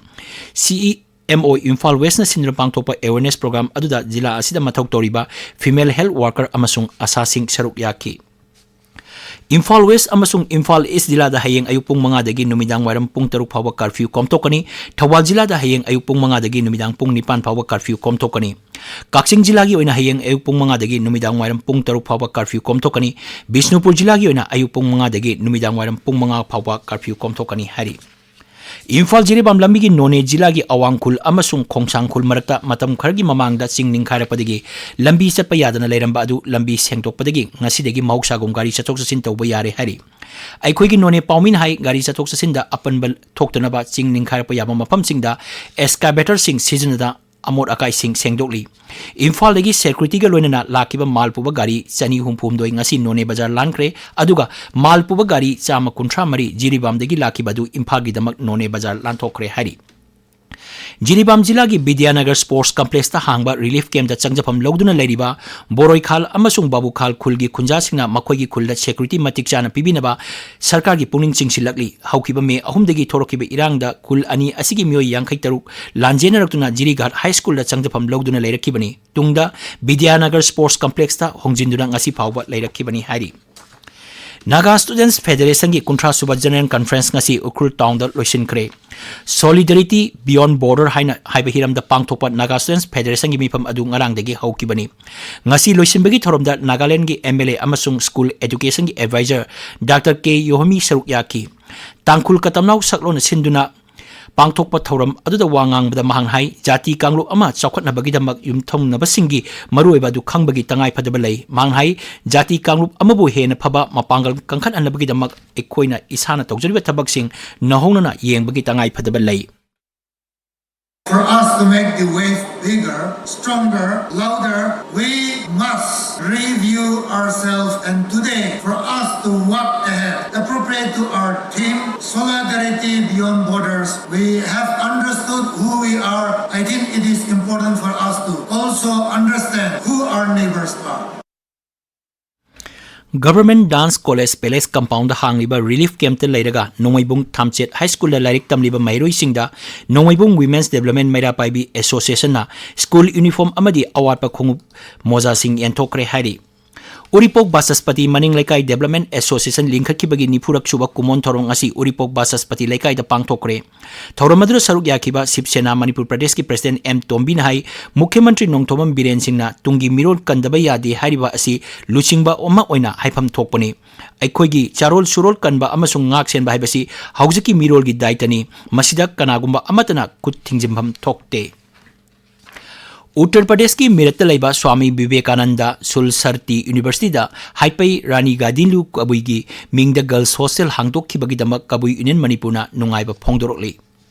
ꯁꯤ ꯏ ꯑꯦꯝ ꯑꯣ ꯏꯝꯐꯥꯜ ꯋꯦꯁꯅ ꯁꯤꯟꯗꯨꯅ ꯄꯥꯡꯊꯣꯛꯄ ꯑꯦꯋꯦꯔꯅꯦꯁ ꯄ꯭ꯔꯣꯒ꯭ꯔꯥꯝ ꯑꯗꯨꯗ ꯖꯤꯂꯥ ꯑꯁꯤꯗ ꯃꯊꯧ ꯇꯧꯔꯤꯕ ꯐꯤꯃꯦꯜ ꯍꯦꯜꯊ ꯋꯥꯔꯀꯔ ꯑꯃꯁꯨꯡ ꯑꯁꯥꯁꯤꯡ ꯁꯔꯨꯛ ꯌꯥꯈꯤ꯫ ꯏꯝꯐꯥꯜ ꯋꯦꯁ ꯑꯃꯁꯨꯡ ꯏꯝꯐꯥꯜ ꯏꯁ ꯖꯤꯂꯥꯗ ꯍꯌꯦꯡ ꯑꯌꯨꯛ ꯄꯨꯡ ꯃꯉꯥꯗꯒꯤ ꯅꯨꯃꯤꯗꯥꯡ ꯋꯥꯏꯔꯝ ꯄꯨꯡ ꯇꯔꯨꯛ ꯐꯥꯎꯕ ꯀꯔꯐ꯭ꯌꯨ ꯀꯣꯝꯊꯣꯛꯀꯅꯤ꯫ ꯊꯧꯕꯥꯜ ꯖꯤꯂꯥꯗ ꯍꯌꯦꯡ ꯑꯌꯨꯛ ꯄꯨꯡ ꯃꯉꯥꯗꯒꯤ ꯅꯨꯃꯤꯗꯥꯡ ꯄꯨꯡ ꯅꯤꯄꯥꯟ ꯐꯥꯎꯕ ꯀꯔꯐ꯭ꯌꯨ ꯀꯣꯝꯊꯣꯛꯀꯅꯤ꯫ ꯀꯛꯆꯤꯡ ꯖꯤꯂꯥꯒꯤ ꯑꯣꯏꯅ ꯍꯌꯦꯡ ꯑꯌꯨꯛ ꯄꯨꯡ ꯃꯉꯥꯗꯒꯤ ꯅꯨꯃꯤꯗꯥꯡ ꯋꯥꯏꯔꯝ ꯄꯨꯡ ꯇꯔꯨꯛ ꯐꯥꯎꯕ ꯀꯔꯐ꯭ꯌꯨ ꯀꯣꯝꯊꯣꯛꯀꯅꯤ꯫ ꯕꯤꯁꯅꯨꯄꯨꯔ ꯖꯤꯂꯥꯒꯤ ꯑꯣꯏꯅ ꯑꯌꯨꯛ ꯄꯨꯡ ꯃꯉꯥꯗꯒꯤ ꯅꯨꯃꯤꯗꯥꯡ ꯋꯥꯏꯔꯝ ꯄꯨꯡ ꯃꯉꯥ ꯐꯥꯎꯕ ꯀꯔꯐ꯭ꯌꯨ ꯀꯣꯝꯊꯣꯛꯀꯅꯤ ꯍꯥꯏꯔꯤ꯫ ꯏꯝꯐꯥꯜ ꯖꯤꯔꯤꯕꯥꯝ ꯂꯝꯕꯤꯒꯤ ꯅꯣꯅꯦ ꯖꯤꯂꯥꯒꯤ ꯑꯋꯥꯡ ꯈꯨꯜ ꯑꯃꯁꯨꯡ ꯈꯣꯡꯁꯥꯡ ꯈꯨꯜ ꯃꯔꯛꯇ ꯃꯇꯝ ꯈꯔꯒꯤ ꯃꯃꯥꯡꯗ ꯆꯤꯡ ꯅꯤꯡꯈꯥꯏꯔꯛꯄꯗꯒꯤ ꯂꯝꯕꯤ ꯆꯠꯄ ꯌꯥꯗꯅ ꯂꯩꯔꯝꯕ ꯑꯗꯨ ꯂꯝꯕꯤ ꯁꯦꯡꯗꯣꯛꯄꯗꯒꯤ ꯉꯁꯤꯗꯒꯤ ꯃꯍꯧꯁꯥꯒꯨꯝ ꯒꯥꯔꯤ ꯆꯠꯊꯣꯛ ꯆꯠꯁꯤꯟ ꯇꯧꯕ ꯌꯥꯔꯦ ꯍꯥꯏꯔꯤ꯫ ꯑꯩꯈꯣꯏꯒꯤ ꯅꯣꯅꯦ ꯄꯥꯎꯃꯤꯅ ꯍꯥꯏ, ꯒꯥꯔꯤ ꯆꯠꯊꯣꯛ ꯆꯠꯁꯤꯟꯗ ꯑꯄꯟꯕ ꯊꯣꯛꯇꯅꯕ ꯆꯤꯡ ꯅꯤꯡꯈꯥꯏꯔꯛꯄ ꯌꯥꯕ ꯃꯐꯝꯁꯤꯡꯗ ꯑꯦꯛꯁꯀꯥꯚꯦꯇꯔꯁꯤꯡ ꯁꯤꯖꯤꯟꯅꯗ ꯑꯃꯣꯠ ꯑꯀꯥꯏꯁꯤꯡ ꯁꯦꯡꯗꯣꯛꯂꯤ꯫ ꯏꯝꯐꯥꯜꯗꯒꯤ ꯁꯦꯀ꯭ꯌꯨꯔꯤꯇꯤꯒ ꯂꯣꯏꯅꯅ ꯂꯥꯛꯈꯤꯕ ꯃꯥꯜ ꯄꯨꯕ ꯒꯥꯔꯤ ꯆꯅꯤ ꯍꯨꯝꯐꯨ ꯍꯨꯝꯗꯣꯏ ꯉꯁꯤ ꯅꯣꯅꯦ ꯕꯖꯥꯔ ꯂꯥꯟꯈ꯭ꯔꯦ, ꯑꯗꯨꯒ ꯃꯥꯜ ꯄꯨꯕ ꯒꯥꯔꯤ ꯆꯥꯝꯃ ꯀꯨꯟꯊ꯭ꯔꯥ ꯃꯔꯤ ꯖꯤꯔꯤꯕꯥꯝꯗꯒꯤ ꯂꯥꯛꯈꯤꯕ ꯑꯗꯨ ꯏꯝꯐꯥꯜꯒꯤꯗꯃꯛ ꯅꯣꯅꯦ ꯕꯖꯥꯔ ꯂꯥꯟꯊꯣꯛꯈ꯭ꯔꯦ ꯍꯥꯏꯔꯤ꯫ ꯖꯤꯔꯤꯕꯥꯝ ꯖꯤꯂꯥꯒꯤ ꯕꯤꯗ꯭ꯌꯥꯅꯒꯔ ꯁ꯭ꯄꯣꯔꯠꯁ ꯀꯝꯄ꯭ꯂꯦꯛꯁꯇ ꯍꯥꯡꯕ ꯔꯤꯂꯤꯐ ꯀꯦꯝꯞꯇ ꯆꯪꯖꯐꯝ ꯂꯧꯗꯨꯅ ꯂꯩꯔꯤꯕ ꯕꯣꯔꯣꯏꯈꯥꯜ ꯑꯃꯁꯨꯡ ꯕꯥꯕꯨꯈꯥꯜ ꯈꯨꯜꯒꯤ ꯈꯨꯟꯖꯥꯁꯤꯡꯅ ꯃꯈꯣꯏꯒꯤ ꯈꯨꯜꯗ ꯁꯦꯀ꯭ꯌꯨꯔꯤꯇꯤ ꯃꯇꯤꯛ ꯆꯥꯅ ꯄꯤꯕꯤꯅꯕ ꯁꯔꯀꯥꯔꯒꯤ ꯄꯨꯛꯅꯤꯡ ꯆꯤꯡꯁꯤꯜꯂꯛꯂꯤ꯫ ꯍꯧꯈꯤꯕ ꯃꯦ ꯑꯍꯨꯝꯗꯒꯤ ꯊꯣꯔꯛꯈꯤꯕ ꯏꯔꯥꯡꯗ ꯈꯨꯜ ꯑꯅꯤ ꯑꯁꯤꯒꯤ ꯃꯤꯑꯣꯏ ꯌꯥꯡꯈꯩ ꯇꯔꯨꯛ ꯂꯥꯟꯖꯦꯟꯅꯔꯛꯇꯨꯅ ꯖꯤꯔꯤꯘꯥꯠ ꯍꯥꯏ ꯁ꯭ꯀꯨꯜꯗ ꯆꯪꯖꯐꯝ ꯂꯧꯗꯨꯅ ꯂꯩꯔꯛꯈꯤꯕꯅꯤ꯫ ꯇꯨꯡꯗ ꯕꯤꯗ꯭ꯌꯥꯅꯒꯔ ꯁ꯭ꯄꯣꯔꯠꯁ ꯀꯝꯄ꯭ꯂꯦꯛꯁꯇ ꯍꯣꯡꯖꯤꯟꯗꯨꯅ ꯉꯁꯤ ꯐꯥꯎꯕ ꯂꯩꯔꯛꯈꯤꯕꯅꯤ ꯍꯥꯏꯔꯤ꯫ ꯅꯥꯒꯥ ꯁ꯭ꯇꯨꯗꯦꯟꯠꯁ ꯐꯦꯗꯔꯦꯁꯟꯒꯤ ꯀꯨꯟꯊ꯭ꯔꯥ ꯁꯨꯕ ꯖꯦꯅꯔꯦꯜ ꯀꯟꯐꯔꯦꯟꯁ ꯉꯁꯤ ꯎꯈ꯭ꯔꯨꯜ ꯇꯥꯎꯟꯗ ꯂꯣꯏꯁꯤꯟꯈ꯭ꯔꯦ꯫ Solidarity Beyond Border ꯍꯥꯏꯅ ꯍꯥꯏꯕ ꯍꯤꯔꯝꯗ ꯄꯥꯡꯊꯣꯛꯄ ꯅꯥꯒꯥ ꯁ꯭ꯇꯨꯗꯦꯟꯠꯁ ꯐꯦꯗꯔꯦꯁꯟꯒꯤ ꯃꯤꯐꯝ ꯑꯗꯨ ꯉꯔꯥꯡꯗꯒꯤ ꯍꯧꯈꯤꯕꯅꯤ꯫ ꯉꯁꯤ ꯂꯣꯏꯁꯤꯟꯕꯒꯤ ꯊꯧꯔꯝꯗ ꯅꯥꯒꯥꯂꯦꯟꯗꯒꯤ ꯑꯦꯝ ꯑꯦꯜ ꯑꯦ ꯑꯃꯁꯨꯡ ꯁ꯭ꯀꯨꯜ ꯑꯦꯗꯨꯀꯦꯁꯟꯒꯤ ꯑꯦꯗꯚꯥꯏꯖꯔ ꯗꯥꯛꯇꯔ ꯀꯦ ꯌꯣꯍꯣꯃꯤ ꯁꯔꯨꯛ ꯌꯥꯈꯤ꯫ ꯇꯥꯡꯈꯨꯜ ꯀꯇꯝꯅꯥꯎ ꯁꯛꯂꯣꯟꯅ ꯁꯤꯟꯗꯨꯅ ꯄꯥꯡꯊꯣꯛꯄ ꯊꯧꯔꯝ ꯑꯗꯨꯗ ꯋꯥ ꯉꯥꯡꯕꯗ ꯃꯍꯥꯛꯅ ꯍꯥꯏ, ꯖꯥꯇꯤ ꯀꯥꯡꯂꯨꯞ ꯑꯃ ꯆꯥꯎꯈꯠꯅꯕꯒꯤꯗꯃꯛ ꯌꯨꯝꯊꯪꯅꯕꯁꯤꯡꯒꯤ ꯃꯔꯨꯑꯣꯏꯕ ꯑꯗꯨ ꯈꯪꯕꯒꯤ ꯇꯉꯥꯏ ꯐꯗꯕ ꯂꯩ꯫ ꯃꯍꯥꯛꯅ ꯍꯥꯏ, ꯖꯥꯇꯤ ꯀꯥꯡꯂꯨꯞ ꯑꯃꯕꯨ ꯍꯦꯟꯅ ꯐꯕ ꯃꯄꯥꯡꯒꯜ ꯀꯟꯈꯠꯍꯟꯅꯕꯒꯤꯗꯃꯛ ꯑꯩꯈꯣꯏꯅ ꯏꯁꯥꯅ ꯇꯧꯖꯔꯤꯕ ꯊꯕꯛꯁꯤꯡ ꯅꯧꯍꯧꯅꯅ ꯌꯦꯡꯕꯒꯤ ꯇꯉꯥꯏ ꯐꯗꯕ ꯂꯩ꯫ For us to make the wave bigger, stronger, louder, we must review ourselves and today, for us to walk ahead, appropriate to our theme, Solidarity Beyond Borders, we have understood who we are. I think it is important for us to also understand who our neighbors are. Government Dance College Palace Compoundꯗ ꯍꯥꯡꯂꯤꯕ relief ꯀꯦꯝꯞꯇ ꯂꯩꯔꯒ ꯅꯣꯡꯃꯩꯕꯨꯡ ꯊꯥꯝꯆꯦꯠ high ꯁ꯭ꯀꯨꯜꯗ ꯂꯥꯏꯔꯤꯛ ꯇꯝꯂꯤꯕ ꯃꯍꯩꯔꯣꯏꯁꯤꯡꯗ ꯅꯣꯡꯃꯩꯕꯨꯡ Women's Development ꯃꯩꯔꯥ ꯄꯥꯏꯕꯤ ꯑꯦꯁꯣꯁꯤꯌꯦꯁꯟꯅ ꯁ꯭ꯀꯨꯜ ꯌꯨꯅꯤꯐꯣꯔꯝ ꯑꯃꯗꯤ ꯑꯋꯥꯠꯄ ꯈꯣꯡꯎꯞ ꯃꯣꯖꯥꯁꯤꯡ ꯌꯦꯟꯊꯣꯛꯈ꯭ꯔꯦ ꯍꯥꯏꯔꯤ꯫ ꯎꯔꯤꯄꯣꯛ ꯕꯥꯆꯁꯄꯇꯤ ꯃꯅꯤꯡ ꯂꯩꯀꯥꯏ ꯗꯦꯕꯂꯞꯃꯦꯟꯠ ꯑꯦꯁꯣꯁꯤꯌꯦꯁꯟ ꯂꯤꯡꯈꯠꯈꯤꯕꯒꯤ ꯅꯤꯐꯨꯔꯛ ꯁꯨꯕ ꯀꯨꯃꯣꯟ ꯊꯧꯔꯝ ꯉꯁꯤ ꯎꯔꯤꯄꯣꯛ ꯕꯥꯆꯁꯄꯇꯤ ꯂꯩꯀꯥꯏꯗ ꯄꯥꯡꯊꯣꯛꯈ꯭ꯔꯦ꯫ ꯊꯧꯔꯝ ꯑꯗꯨꯗ ꯁꯔꯨꯛ ꯌꯥꯈꯤꯕ ꯁꯤꯕ ꯁꯦꯅꯥ ꯃꯅꯤꯄꯨꯔ ꯄ꯭ꯔꯗꯦꯁꯀꯤ ꯄ꯭ꯔꯁꯤꯗꯦꯟꯠ ꯑꯦꯝ ꯇꯣꯝꯕꯤꯅ ꯍꯥꯏ, ꯃꯨꯈ꯭ꯌ ꯃꯟꯇ꯭ꯔꯤ ꯅꯣꯡꯊꯣꯝꯕꯝ ꯕꯤꯔꯦꯟ ꯁꯤꯡꯅ ꯇꯨꯡꯒꯤ ꯃꯤꯔꯣꯜ ꯀꯟꯗꯕ ꯌꯥꯗꯦ ꯍꯥꯏꯔꯤꯕ ꯑꯁꯤ ꯂꯨꯆꯤꯡꯕ ꯑꯃ ꯑꯣꯏꯅ ꯍꯥꯏꯐꯝ ꯊꯣꯛꯄꯅꯤ꯫ ꯑꯩꯈꯣꯏꯒꯤ ꯆꯥꯔꯣꯜ ꯁꯨꯔꯣꯜ ꯀꯟꯕ ꯑꯃꯁꯨꯡ ꯉꯥꯛ ꯁꯦꯟꯕ ꯍꯥꯏꯕꯁꯤ ꯍꯧꯖꯤꯛꯀꯤ ꯃꯤꯔꯣꯜꯒꯤ ꯗꯥꯏꯇꯅꯤ꯫ ꯃꯁꯤꯗ ꯀꯅꯥꯒꯨꯝꯕ ꯑꯃꯠꯇꯅ ꯈꯨꯠ ꯊꯤꯡꯖꯤꯟꯐꯝ ꯊꯣꯛꯇꯦ꯫ ꯎꯠꯇꯔ ꯄ꯭ꯔꯗꯦꯁꯀꯤ ꯃꯤꯔꯠꯇ ꯂꯩꯕ ꯁ꯭ꯋꯥꯃꯤ ꯕꯤꯕꯦꯀꯥꯅꯟꯗ ꯁꯨꯜꯁꯔꯇꯤ ꯌꯨꯅꯤꯚꯔꯁꯤꯇꯤꯗ ꯍꯥꯏꯄꯩ ꯔꯥꯅꯤ ꯒꯥꯏꯗꯤꯟꯂꯨ ꯀꯕꯨꯏꯒꯤ ꯃꯤꯡꯗ ꯒꯔꯜꯁ ꯍꯣꯁꯇꯦꯜ ꯍꯥꯡꯗꯣꯛꯈꯤꯕꯒꯤꯗꯃꯛ ꯀꯕꯨꯏ ꯌꯨꯅꯤꯌꯟ ꯃꯅꯤꯄꯨꯔꯅ ꯅꯨꯡꯉꯥꯏꯕ ꯐꯣꯡꯗꯣꯔꯛꯂꯤ꯫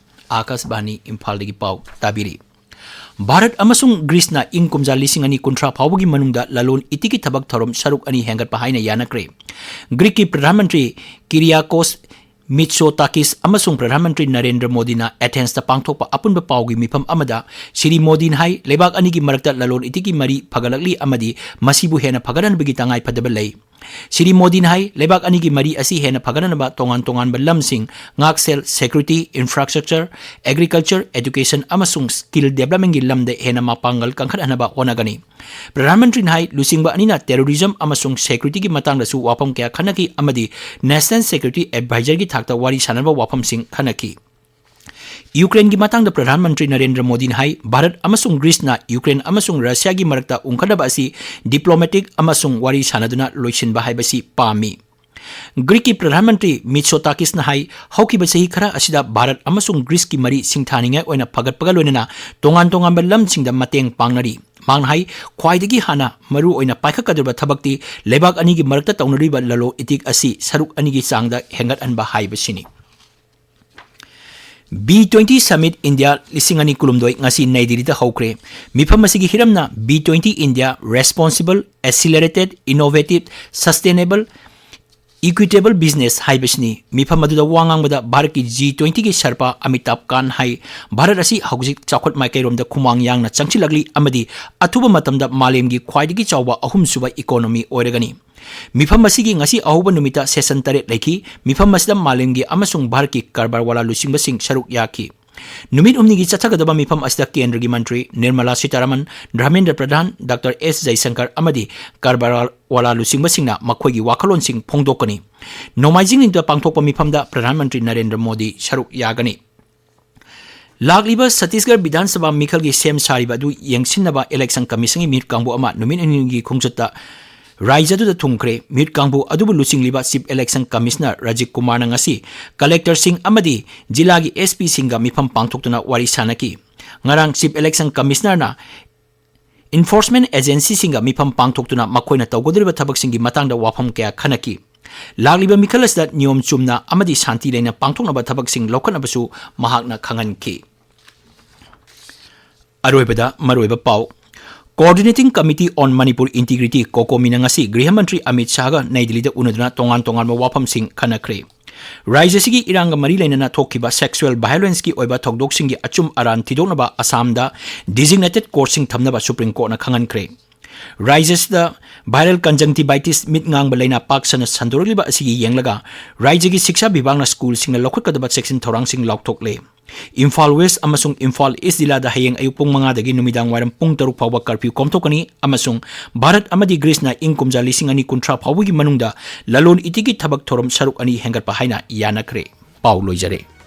ꯑꯥꯀꯥꯁꯕꯥꯅꯤ ꯏꯝꯐꯥꯜꯗꯒꯤ ꯄꯥꯎ ꯇꯥꯕꯤꯔꯤ꯫ ꯚꯥꯔꯠ ꯑꯃꯁꯨꯡ ꯒ꯭ꯔꯤꯁꯅ ꯏꯪ ꯀꯨꯝꯖꯥ ꯂꯤꯁꯤꯡ ꯑꯅꯤ ꯀꯨꯟꯊ꯭ꯔꯥ ꯐꯥꯎꯕꯒꯤ ꯃꯅꯨꯡꯗ ꯂꯂꯣꯟ ꯏꯇꯤꯛꯀꯤ ꯊꯕꯛ ꯊꯧꯔꯝ ꯁꯔꯨꯛ ꯑꯅꯤ ꯍꯦꯟꯒꯠꯄ ꯍꯥꯏꯅ ꯌꯥꯅꯈ꯭ꯔꯦ꯫ ꯒ꯭ꯔꯤꯛꯀꯤ ꯄ꯭ꯔꯙꯥꯟ ꯃꯟꯇ꯭ꯔꯤ ꯀꯤꯔꯤꯌꯥꯀꯣꯁ ꯃꯤꯠꯁꯣ ꯇꯥꯀꯤꯁ ꯑꯃꯁꯨꯡ ꯄ꯭ꯔꯙꯥꯟ ꯃꯟꯇ꯭ꯔꯤ ꯅꯔꯦꯟꯗ꯭ꯔ ꯃꯣꯗꯤꯅ ꯑꯦꯊꯦꯟꯁꯇ ꯄꯥꯡꯊꯣꯛꯄ ꯑꯄꯨꯟꯕ ꯄꯥꯎꯒꯤ ꯃꯤꯐꯝ ꯑꯃꯗ ꯁ꯭ꯔꯤ ꯃꯣꯗꯤꯅ ꯍꯥꯏ, ꯂꯩꯕꯥꯛ ꯑꯅꯤꯒꯤ ꯃꯔꯛꯇ ꯂꯂꯣꯟ ꯏꯇꯤꯛꯀꯤ ꯃꯔꯤ ꯐꯒꯠꯂꯛꯂꯤ ꯑꯃꯗꯤ ꯃꯁꯤꯕꯨ ꯍꯦꯟꯅ ꯐꯒꯠꯍꯟꯕꯒꯤ ꯇꯉꯥꯏ ꯐꯗꯕ ꯂꯩ꯫ ꯁ꯭ꯔꯤ ꯃꯣꯗꯤꯅ ꯍꯥꯏ, ꯂꯩꯕꯥꯛ ꯑꯅꯤꯒꯤ ꯃꯔꯤ ꯑꯁꯤ ꯍꯦꯟꯅ ꯐꯒꯠꯍꯟꯅꯕ ꯇꯣꯉꯥꯟ ꯇꯣꯉꯥꯟꯕ ꯂꯝꯁꯤꯡ, ꯉꯥꯛꯁꯦꯜ, security, infrastructure, agriculture, education ꯑꯃꯁꯨꯡ skill developmentꯀꯤ ꯂꯝꯗ ꯍꯦꯟꯅ ꯃꯄꯥꯡꯒꯜ ꯀꯟꯈꯠꯍꯟꯅꯕ ꯍꯣꯠꯅꯒꯅꯤ꯫ ꯄ꯭ꯔꯙꯥꯟ ꯃꯟꯇ꯭ꯔꯤꯅ ꯍꯥꯏ, ꯂꯨꯆꯤꯡꯕ ꯑꯅꯤꯅ terrorism ꯑꯃꯁꯨꯡ securityꯒꯤ ꯃꯇꯥꯡꯗꯁꯨ ꯋꯥꯐꯝ ꯀꯌꯥ ꯈꯟꯅꯈꯤ ꯑꯃꯗꯤ National Security Advisorꯒꯤ ꯊꯥꯛꯇ ꯋꯥꯔꯤ ꯁꯥꯅꯕ ꯋꯥꯐꯝꯁꯤꯡ ꯈꯟꯅꯈꯤ꯫ ꯌꯨꯀ꯭ꯔꯦꯟꯒꯤ ꯃꯇꯥꯡꯗ ꯄ꯭ꯔꯙꯥꯟ ꯃꯟꯇ꯭ꯔꯤ ꯅꯔꯦꯟꯗ꯭ꯔ ꯃꯣꯗꯤꯅ ꯍꯥꯏ, ꯚꯥꯔꯠ ꯑꯃꯁꯨꯡ ꯒ꯭ꯔꯤꯁꯅ ꯌꯨꯀ꯭ꯔꯦꯟ ꯑꯃꯁꯨꯡ ꯔꯁꯤꯌꯥꯒꯤ ꯃꯔꯛꯇ ꯎꯪꯈꯠꯅꯕ ꯑꯁꯤ diplomatic ꯑꯃꯁꯨꯡ ꯋꯥꯔꯤ ꯁꯥꯅꯗꯨꯅ ꯂꯣꯏꯁꯤꯟꯕ ꯍꯥꯏꯕꯁꯤ ꯄꯥꯝꯃꯤ꯫ ꯒ꯭ꯔꯤꯛꯀꯤ ꯄ꯭ꯔꯙꯥꯟ ꯃꯟꯇ꯭ꯔꯤ ꯃꯤꯠꯁꯣꯇꯥꯀꯤꯁꯅ ꯍꯥꯏ, ꯍꯧꯈꯤꯕ ꯆꯍꯤ ꯈꯔ ꯑꯁꯤꯗ ꯚꯥꯔꯠ ꯑꯃꯁꯨꯡ ꯒ꯭ꯔꯤꯁꯀꯤ ꯃꯔꯤ ꯁꯤꯡꯊꯥꯅꯤꯡꯉꯥꯏ ꯑꯣꯏꯅ ꯐꯒꯠꯄꯒ ꯂꯣꯏꯅꯅ ꯇꯣꯉꯥꯟ ꯇꯣꯉꯥꯟꯕ ꯂꯝꯁꯤꯡꯗ ꯃꯇꯦꯡ ꯄꯥꯡꯅꯔꯤ꯫ ꯃꯍꯥꯛꯅ ꯍꯥꯏ, ꯈ꯭ꯋꯥꯏꯗꯒꯤ ꯍꯥꯟꯅ ꯃꯔꯨ ꯑꯣꯏꯅ ꯄꯥꯏꯈꯠꯀꯗꯧꯔꯤꯕ ꯊꯕꯛꯇꯤ ꯂꯩꯕꯥꯛ ꯑꯅꯤꯒꯤ ꯃꯔꯛꯇ ꯇꯧꯅꯔꯤꯕ ꯂꯂꯣꯟ ꯏꯇꯤꯛ ꯑꯁꯤ ꯁꯔꯨꯛ ꯑꯅꯤꯒꯤ ꯆꯥꯡꯗ ꯍꯦꯟꯒꯠꯍꯟꯕ ꯍꯥꯏꯕꯁꯤꯅꯤ꯫ B twenty Summit India ꯂꯤꯁꯤꯡ ꯑꯅꯤ ꯀꯨꯟꯍꯨꯝꯗꯣꯏ ꯉꯁꯤ ꯅꯩ ꯗꯤꯜꯂꯤꯗ ꯍꯧꯈ꯭ꯔꯦ꯫ ꯃꯤꯐꯝ ꯑꯁꯤꯒꯤ ꯍꯤꯔꯝꯅ B twenty India Responsible, Accelerated, Innovative, Sustainable, Equitable Business ꯍꯥꯏꯕꯁꯤꯅꯤ꯫ ꯃꯤꯐꯝ ꯑꯗꯨꯗ ꯋꯥ ꯉꯥꯡꯕꯗ ꯚꯥꯔꯠꯀꯤ G twentyꯒꯤ ꯁꯔꯄꯥ ꯑꯃꯤꯇꯥꯕ ꯀꯥꯟ ꯍꯥꯏ, ꯚꯥꯔꯠ ꯑꯁꯤ ꯍꯧꯖꯤꯛ ꯆꯥꯎꯈꯠ ꯃꯥꯏꯀꯩꯔꯣꯝꯗ ꯈꯨꯃꯥꯡ ꯌꯥꯡꯅ ꯆꯪꯁꯤꯜꯂꯛꯂꯤ ꯑꯃꯗꯤ ꯑꯊꯨꯕ ꯃꯇꯝꯗ ꯃꯥꯂꯦꯝꯒꯤ ꯈ꯭ꯋꯥꯏꯗꯒꯤ ꯆꯥꯎꯕ ꯑꯍꯨꯝꯁꯨꯕ economy ꯑꯣꯏꯔꯒꯅꯤ꯫ ꯃꯤꯐꯝ ꯑꯁꯤꯒꯤ ꯉꯁꯤ ꯑꯍꯧꯕ ꯅꯨꯃꯤꯠꯇ session ꯇꯔꯦꯠ ꯂꯩꯈꯤ꯫ ꯃꯤꯐꯝ ꯑꯁꯤꯗ ꯃꯥꯂꯦꯝꯒꯤ ꯑꯃꯁꯨꯡ ꯚꯥꯔꯠꯀꯤ ꯀꯔꯕꯥꯔ ꯋꯥꯂꯥ ꯂꯨꯆꯤꯡꯕꯁꯤꯡ ꯁꯔꯨꯛ ꯌꯥꯈꯤ꯫ ꯅꯨꯃꯤꯠ ꯍꯨꯝꯅꯤꯒꯤ ꯆꯠꯊꯒꯗꯕ ꯃꯤꯐꯝ ꯑꯁꯤꯗ ꯀꯦꯟꯗ꯭ꯔꯒꯤ ꯃꯟꯇ꯭ꯔꯤ ꯅꯤꯔꯃꯂꯥ ꯁꯤꯇꯥꯔꯥꯃꯟ, ꯙꯔꯃꯦꯟꯗ꯭ꯔ ꯄ꯭ꯔꯙꯥꯟ, ꯗꯥꯛꯇꯔ ꯑꯦꯁ ꯖꯌꯁꯪꯀꯔ ꯑꯃꯗꯤ ꯀꯔꯕꯥꯔ ꯋꯥꯂꯥ ꯂꯨꯆꯤꯡꯕꯁꯤꯡꯅ ꯃꯈꯣꯏꯒꯤ ꯋꯥꯈꯜꯂꯣꯟꯁꯤꯡ ꯐꯣꯡꯗꯣꯛꯀꯅꯤ꯫ ꯅꯣꯡꯃꯥꯏꯖꯤꯡ ꯅꯨꯃꯤꯠꯇ ꯄꯥꯡꯊꯣꯛꯄ ꯃꯤꯐꯝꯗ ꯄ꯭ꯔꯙꯥꯟ ꯃꯟꯇ꯭ꯔꯤ ꯅꯔꯦꯟꯗ꯭ꯔ ꯃꯣꯗꯤ ꯁꯔꯨꯛ ꯌꯥꯒꯅꯤ꯫ ꯂꯥꯛꯂꯤꯕ ꯁꯠꯇꯤꯁꯒꯔ ꯕꯤꯙꯥꯟ ꯁꯚꯥ ꯃꯤꯈꯜꯒꯤ ꯁꯦꯝ ꯁꯥꯔꯤꯕ ꯑꯗꯨ ꯌꯦꯡꯁꯤꯟꯅꯕ election commissionꯒꯤ ꯃꯤꯍꯨꯠ ꯀꯥꯡꯕꯨ ꯑꯃ ꯅꯨꯃꯤꯠ ꯍꯨꯝꯅꯤꯒꯤ ꯈꯣꯡꯆꯠꯇ ꯔꯥꯖ꯭ꯌ ꯑꯗꯨꯗ ꯊꯨꯡꯈ꯭ꯔꯦ꯫ ꯃꯤꯍꯨꯠ ꯀꯥꯡꯕꯨ ꯑꯗꯨꯕꯨ ꯂꯨꯆꯤꯡꯂꯤꯕ Chief Election Commissioner ꯔꯥꯖꯤꯕ ꯀꯨꯃꯥꯔꯅ ꯉꯁꯤ collectorꯁꯤꯡ ꯑꯃꯗꯤ ꯖꯤꯂꯥꯒꯤ S Pꯁꯤꯡꯒ ꯃꯤꯐꯝ ꯄꯥꯡꯊꯣꯛꯇꯨꯅ ꯋꯥꯔꯤ ꯁꯥꯅꯈꯤ꯫ ꯉꯔꯥꯡ Chief Election Commissionerꯅ enforcement agencyꯁꯤꯡꯒ ꯃꯤꯐꯝ ꯄꯥꯡꯊꯣꯛꯇꯨꯅ ꯃꯈꯣꯏꯅ ꯇꯧꯒꯗꯧꯔꯤꯕ ꯊꯕꯛꯁꯤꯡꯒꯤ ꯃꯇꯥꯡꯗ ꯋꯥꯐꯝ ꯀꯌꯥ ꯈꯟꯅꯈꯤ꯫ ꯂꯥꯛꯂꯤꯕ ꯃꯤꯈꯜ ꯑꯁꯤꯗ ꯅꯤꯌꯣꯝ ꯆꯨꯝꯅ ꯑꯃꯗꯤ ꯁꯥꯟꯇꯤ ꯂꯩꯅ ꯄꯥꯡꯊꯣꯛꯅꯕ ꯊꯕꯛꯁꯤꯡ ꯂꯧꯈꯠꯅꯕꯁꯨ ꯃꯍꯥꯛꯅ ꯈꯪꯍꯟꯈꯤ꯫ ꯑꯔꯣꯏꯕꯗ ꯃꯔꯨꯑꯣꯏꯕ ꯄꯥꯎ꯫ Coordinating Committee on Manipur Integrity, COCOMIꯅ ꯉꯁꯤ ꯒ꯭ꯔꯤꯍ ꯃꯟꯇ꯭ꯔꯤ ꯑꯃꯤꯠ ꯁꯥꯍꯒ ꯅꯩ ꯗꯤꯜꯂꯤꯗ ꯎꯅꯗꯨꯅ ꯇꯣꯉꯥꯟ ꯇꯣꯉꯥꯟꯕ ꯋꯥꯐꯝꯁꯤꯡ ꯈꯟꯅꯈ꯭ꯔꯦ꯫ ꯔꯥꯏꯖ꯭ꯌ ꯑꯁꯤꯒꯤ ꯏꯔꯥꯡꯒ ꯃꯔꯤ ꯂꯩꯅꯅ ꯊꯣꯛꯈꯤꯕ sexual violence ꯀꯤ ꯑꯣꯏꯕ ꯊꯧꯗꯣꯛꯁꯤꯡꯒꯤ ꯑꯆꯨꯝ ꯑꯔꯥꯟ ꯊꯤꯗꯣꯛꯅꯕ ꯑꯁꯥꯝꯗ designated court ꯁꯤꯡ ꯊꯝꯅꯕ Supreme Court ꯅ ꯈꯪꯍꯟꯈ꯭ꯔꯦ꯫ ꯔꯥꯏꯖ꯭ꯌ ꯑꯁꯤꯗ viral conjunctivitis ꯃꯤꯠ ꯉꯥꯡꯕ ꯂꯥꯏꯅꯥ ꯄꯥꯛ ꯁꯟꯅ ꯁꯟꯗꯣꯔꯛꯂꯤꯕ ꯑꯁꯤꯒꯤ ꯌꯦꯡꯂꯒ ꯔꯥꯏꯖ꯭ꯌꯒꯤ ꯁꯤꯛꯁꯥ ꯕꯤꯚꯥꯒꯅ ꯁ꯭ꯀꯨꯜꯁꯤꯡꯅ ꯂꯧꯈꯠꯀꯗꯕ ꯆꯦꯛꯁꯤꯟ ꯊꯧꯔꯥꯡꯁꯤꯡ ꯂꯥꯎꯊꯣꯛꯂꯦ꯫ ꯏꯝꯐꯥꯜ ꯋꯦꯁ꯭ꯠ ꯑꯃꯁꯨꯡ ꯏꯝꯐꯥꯜ ꯏꯁ꯭ꯠ ꯖꯤꯂꯥꯗ ꯍꯌꯦꯡ ꯑꯌꯨꯛ ꯄꯨꯡ ꯃꯉꯥꯗꯒꯤ ꯅꯨꯃꯤꯗꯥꯡ ꯋꯥꯏꯔꯝ ꯄꯨꯡ ꯇꯔꯨꯛ ꯐꯥꯎꯕ curfew ꯀꯣꯝꯊꯣꯛꯀꯅꯤ ꯑꯃꯁꯨꯡ ꯚꯥꯔꯠ ꯑꯃꯗꯤ ꯒ꯭ꯔꯤꯁꯅ ꯏꯪ ꯀꯨꯝꯖꯥ ꯂꯤꯁꯤꯡ ꯑꯅꯤ ꯀꯨꯟꯊ꯭ꯔꯥ ꯐꯥꯎꯕꯒꯤ ꯃꯅꯨꯡꯗ ꯂꯂꯣꯟ ꯏꯇꯤꯛꯀꯤ ꯊꯕꯛ ꯊꯧꯔꯝ ꯁꯔꯨꯛ ꯑꯅꯤ ꯍꯦꯟꯒꯠꯄ ꯍꯥꯏꯅ ꯌꯥꯅꯈ꯭ꯔꯦ꯫ ꯄꯥꯎ ꯂꯣꯏꯖꯔꯦ꯫